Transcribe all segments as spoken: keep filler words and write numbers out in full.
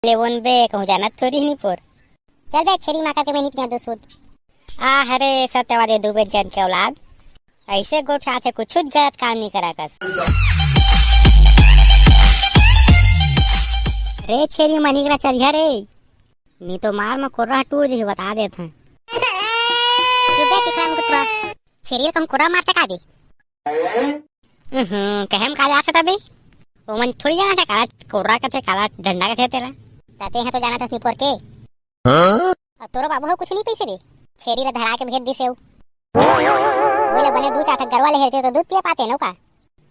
ले ओन बे, कहूँ जानत थोड़ी निपोर। चल बे, छेरी माकर के मैं नहीं पिया दो सूद। आ हरे सत्यवादी दुबे जन के औलाद, ऐसे गोठियाथे, कुछ गलत काम नहीं करा कस। रे छेरी मनिकरा चरिया रे, नी तो मार म कोर्रा टूट जही, बता देत हं। चुप बे, चिखला मुकुटवा। छेरी ल कहूँ कोर्रा मारते का बे? उहुं, कहे म का जाथे तबे? ओमन थोड़ी जानथे काला कोर्रा कथे, काला डंडा कथे तेला। त तें ह तो जानत हस निपोर के। हाँ? अउ तोरो बाबू ह कुछ नहीं पइसे बे। छेरी ल धरा के भेज दिस हे। ओला बने दू चार ठक गरवा ले हेरते तो दूध पिया पाते न का?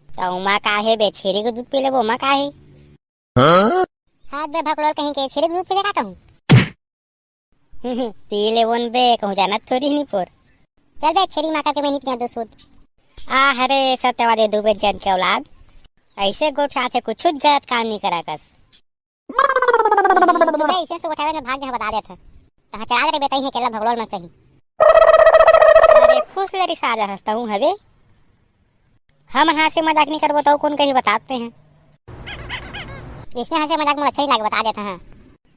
त ओमा का हे बे, छेरी के दूध पी लेबो, ओमा का हे? हाँ? हाथ बे भकलोल कहीं के, छेरी के दूध पी ले का कहूँ? पी ले ओन बे, कहूँ जानत थोड़ी निपोर। चल बे, छेरी माकर के मैं नहीं पिया दो सूद। आ हरे सत्यवादी दुबे जन के औलाद, ऐसे गोठियाथे, कुछ गलत काम नहीं करा कस। सुबह इसे से उठावे ने भाग जहाँ बता देत ह। तहाँ चला दे रे बेटा, इहे केला भगलोल मन सही। अरे खुश ले रिसा जा हंसता हूँ हवे। हम हंसे मजाक नहीं करबो तो कौन कही बताते हैं। इसने हंसे मजाक मोला अच्छा ही लागे, बता देता हूँ।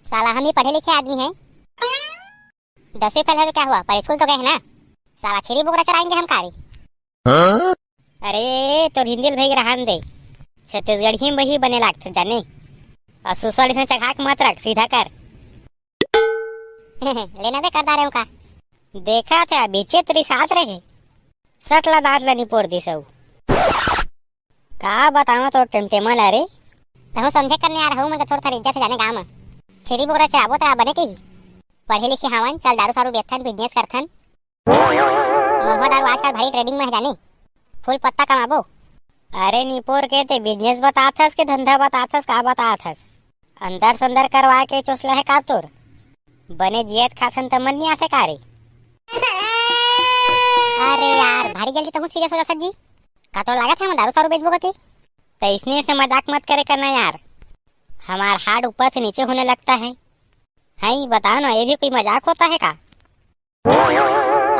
साला हम ही पढ़े लिखे आदमी हैं। दसवीं फेल है तो क्या हुआ, पर स्कूल तो गए हैं ना। साला छेरी बोकरा चराएंगे हम का रे। हाँ? अरे तोर हिंदी ल भई रहन दे। छत्तीसगढ़ी में वही बने लागथे जाने। अउ सुसवा इसने चढ़ा के मत रख, सीधा कर। लेना दे कर डारे का। देखा था बीचे तो रिसात रहे। सटला दांत ला निपोर दिस अउ। का बतावं तोर टेमटेमा ला रे। तहूँ समझे करने यार, हूँ मैं थोड़ा थोड़ा इज्जत है जाने गाँव में। छेरी बोकरा चराबो त बने कही। पढ़े लिखे हवन, चल दारू सारू बेचथन, बिजनेस करथन। महुआ दारू आजकल भारी ट्रेंडिंग में है जाने। फूल पत्ता कमाबो। अरे निपोर के ते बिजनेस बताथस के धंधा बताथस, का बताथस? अंदर संदर करवा के चोसला है का तोर? बने जियत खाथन त मन नहीं आथे का रे? अरे यार, भारी जल्दी तहूँ सीरियस हो जाथस जी। का तोर लागत है हम दारू सारू बेचबो कथे? त इसने से मजाक मत करे करना यार। हमार हार्ट ऊपर से नीचे होने लगता है। हई बताओ ना, ये भी कोई मजाक होता है का?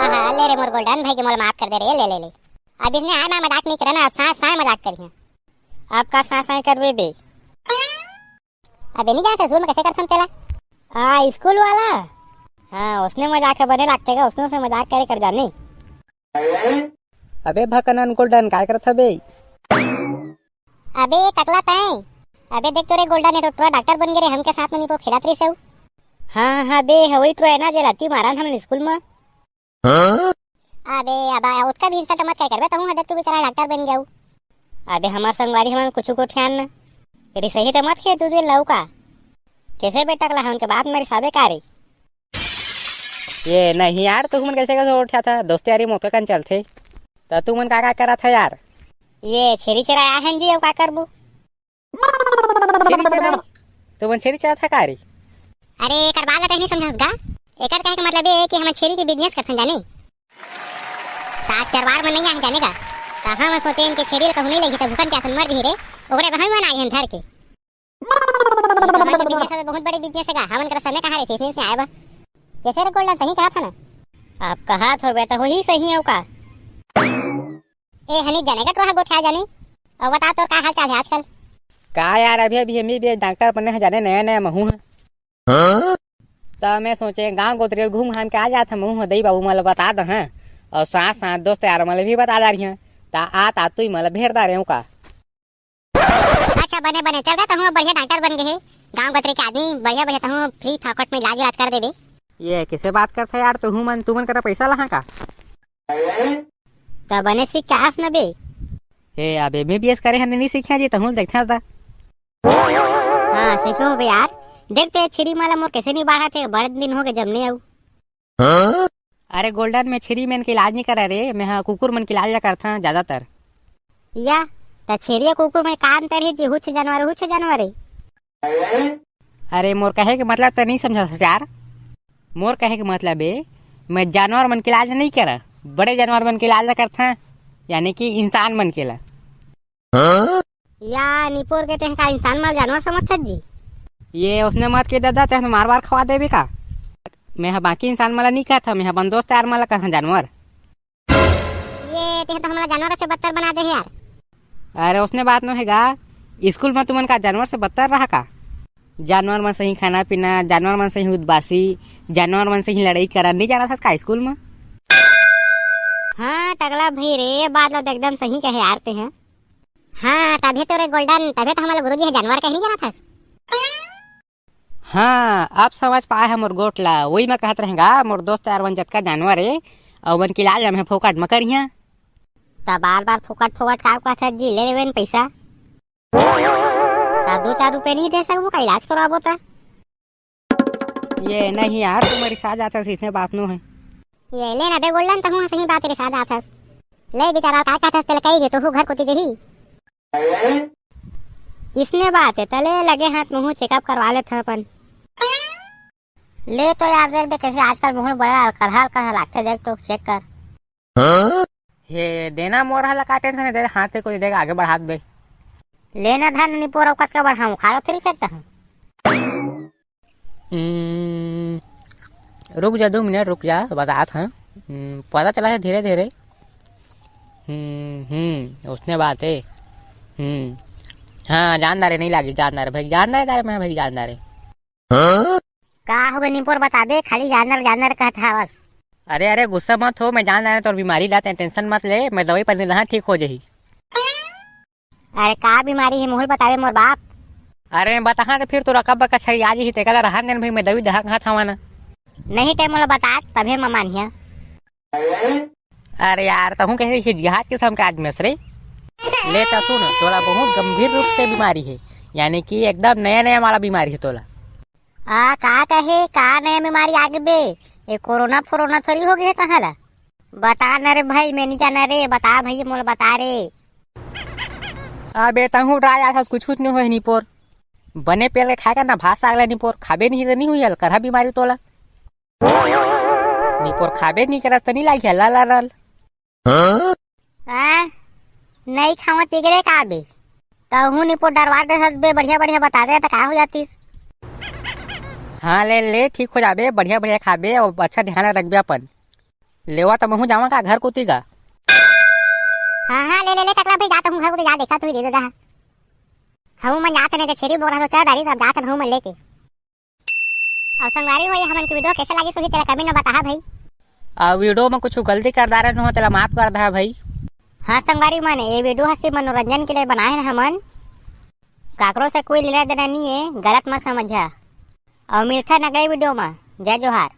आहा, ले रे मोर गोल्डन भाई के मोला माफ कर दे रे, ले, ले, ले। अब इसने आय मैं मजाक नहीं करे ना, अब साँय साँय मजाक करिहैं। अब का साँय साँय करबे बे? अबे नहीं जानते स्कूल में कैसे करथन तेला? आ, स्कूल वाला? हाँ, उसने मजाक है बने लागथे का, उसने उसे मजाक करे कर जाने। अबे भकनन गोल्डन, काय करत हबे? अबे टकला तैं। अबे देख तो रे गोल्डन, ये तो टुरा डॉक्टर बन गे रे, हमके साथ में निपोर खेलत रहिस हे। हाँ, हाँ बे, वही टुरा है ना, जे लाठी मारन हमन स्कूल में। हाँ? अबे, अबे, ओतका भी इंसल्ट मत कर करबे, तहूँ ह देख तू बेचारा डॉक्टर बन गेव। अबे हमर संगवारी हमन कुछु गोठियान न। रिसही त मत खे तू दे लौका। कैसे बे टकला, हमन के बात में रिसाबे का रे? ये नहीं यार, तुमन कैसे कैसे उठा था? दोस्ती यारी मौके कन चलथे। त तुमन का का करा था यार? ये छेरी चराय आए हन जी, अब का करबू? छेरी चराय? तुमन छेरी चराय था का रे? अरे, एकर बात ला तैं नहीं समझस गा। एकर कहे के मतलब ये है कि हमन छेरी के बिजनेस करथन जाने। त आज चरवार मन नहीं आए जाने का। त हमन सोचे इनके छेरी ल कहूँ नहीं लगी त भूखन प्यासन मर जही रे। ओकरे बर हमन आ गए धर के। हमन के बिजनेस ह तो बहुत बड़े बिजनेस हे गा, हमन करा समय कहाँ रहिथे इसने से आए बर। जैसे रे गोल्डन सही कहा था ना। अब कहा थो बेटा, वही सही है का? ए हनी जाने का टोहा गोठा जाने। अब बता तोर का हाल चाल है आजकल? का यार, अभी अभी एमबीबीएस डॉक्टर बने हैं जाने, नया नया महू है। हाँ? त मैं सोचे गांव गोतरेल घूम घाम के आ जात है महू है, दई बाबू मला बता द हैं। और साथ साथ दोस्त यार मला भी बता दा रही हैं। त आ ता तू मला भेर दा रहे का? अच्छा, बने, बने, चल गा, तहूँ अब बढ़िया डॉक्टर बन गे हे। गाँव गतरे के आदमी, बढ़िया, बढ़िया, तहूँ फ्री फाकट में इलाज, इलाज कर देबे। ये कैसे बात करथे यार, तुहू मन, तुमन करा पैसा लहा का? त बने सीख के आस न बे। हे, अब एमबीबीएस करे हन, नहीं सीखे जी, तहूँ देखथे त। हाँ, सीखे हो बे यार। देख तो ये छेरी माला मोर कैसे नहीं बाढ़ा थे, बड़े दिन हो गए जब नहीं आऊ। हाँ? अरे गोल्डन, मैं छेरी मन के इलाज नहीं करा रे, मैं हा कुकुर मन के इलाज ला करथा ज्यादातर। या, त छेरी अउ कुकुर में का अंतर हे जी? हुच्छ जानवर, हुच्छ जानवर हे। अरे मोर कहे के मतलब त नहीं समझा यार। मोर कहे के मतलब हे, मैं जानवर मन के इलाज नहीं करा, बड़े जानवर मन के इलाज ला करथा, यानी कि इंसान मन के ला। हाँ? या निपोर के तेह का इंसान मन ल जानवर समझथस जी? ये उसने मत के ददा, तेह मार वार खवा देबे का? मैं ह बाकी इंसान मन ल नी कहत हव, मैं ह अपन दोस्त यार मन ल कहत हव जानवर। ये तेह तो हमला जानवर से बदतर बना दे हे यार। अरे उसने बात नो हे गा, स्कूल में तुमन का जानवर से बदतर रहा का? जानवर मन सही खाना पीना, जानवर मन सही उदबासी, जानवर मन सही लड़ाई करन, नहीं जानत हस का स्कूल म? हाँ टकला भाई रे, ये बात ला तो एकदम सही कहे यार ते हैं। हाँ तभे तो रे गोल्डन, तभे तो हमला गुरुजी ह जानवर कहे नहीं जानत हस। हाँ अब समझ पाए है मोर गोठ ला, वही मैं कहत रहेंगा मोर दोस्त यार मन जतका जानवर है, अउ मन के इलाज हम फोकट म करिहा। त बार बार फोकट फोकट का कहत हस जी, ले लेवे न पैसा। का दो चार रुपए नहीं दे सकबो का इलाज करवाबो त? ये नहीं यार, तू मेरी साथ जात हस, इसने बात नो है। ये ले ना बे गोल्डन, तहूँ सही बात रे साथ जात हस। ले बेचारा का कहत हस, तेल कही गे तो घर कोती जही। इसने बात है, तले लगे हाथ मुँह चेकअप करवा लेत ह अपन। ले तो यार देख दे कैसे आजकल मुँह बड़ा कलहा कलहा लागते, देख तो चेक कर। हे देना मोर हला का टेंशन है, दे हाथ पे कोई देगा आगे बढ़ात बे। लेना धन निपोर अउ कस का बढ़ाऊं, खाड़ो थ्री फेंकता हूँ। हम्म, रुक जा दो मिनट रुक जा, बतात हूँ। हम्म, पता चला है धीरे धीरे। हम्म हम्म, उसने बात है। हम्म, हाँ जानदार है, नहीं लागी जानदार है भाई, जानदार है मैं भाई जानदार है। का हो गे निपोर बता दे, खाली जानदार जानदार कहत हवस। अरे अरे गुस्सा मत हो, मैं जान रहा तोर बीमारी ला, तें टेंशन मत ले, मैं दवाई पानी लहा ठीक हो जाही। अरे का बीमारी है मुँह ल बतावे मोर बाप। अरे मैं बताहा तो फिर तोला कब कछरी आ जाही, तेकला रहन देन भाई, मैं दवाई दहा कहत हवा ना। नहीं ते मोला बता तभे मैं मानिया। अरे यार तहूँ कहे कि जहाज के सम के आदमी हस रे। ले त सुन, तोला बहुत गंभीर रूप से बीमारी है, यानी कि एकदम नया नया वाला बीमारी है तोला। आ का कहे, का नया बीमारी आगे बे? ये कोरोना फोरोना थोड़ी हो गए तहां ला। बता न रे भाई, मैं नहीं जाना रे, बता भैया मोला बता रे। अबे तहूँ डरा जात हस, कुछ कुछ नहीं होए निपोर। बने पेल के खाए कर ना भात साग ला निपोर, खाबे नहीं तो नहीं हुई हल करहा बीमारी तोला। निपोर खाबे नहीं करस त नहीं लागी हल ला ला। आ? नहीं खावत तिगरे का बे? तहूँ निपोर डरवा दे हस बे, बढ़िया बढ़िया बता दे त का हो जातिस? हाँ ले ले ठीक हो जाबे, बढ़िया बढ़िया खाबे अउ अच्छा ध्यान रखबे अपन। लेवा त महूँ जावा का घर कोती का? हाँ हाँ ले ले ले टकला भाई, जात हूँ घर कोती, जा देखा तू ही दे दे दा। हमू मन जात ने ते छेरी बोकरा तो चर डारी, सब जात हूँ मन लेके। अउ संगवारी हो, ये हमन के वीडियो कैसे लागिस होही, तेला कमेंट में बताहा भाई। अउ वीडियो में कुछ गलती कर डारे हो, तेला माफ कर दहा भाई। हाँ संगवारी मन, ये वीडियो ह सिर्फ मनोरंजन के लिए बनाए हैं हमन, काकरो से कोई लेना देना नहीं है, गलत मत समझा। अउ मिलथन अगले वीडियो में। जय जोहार।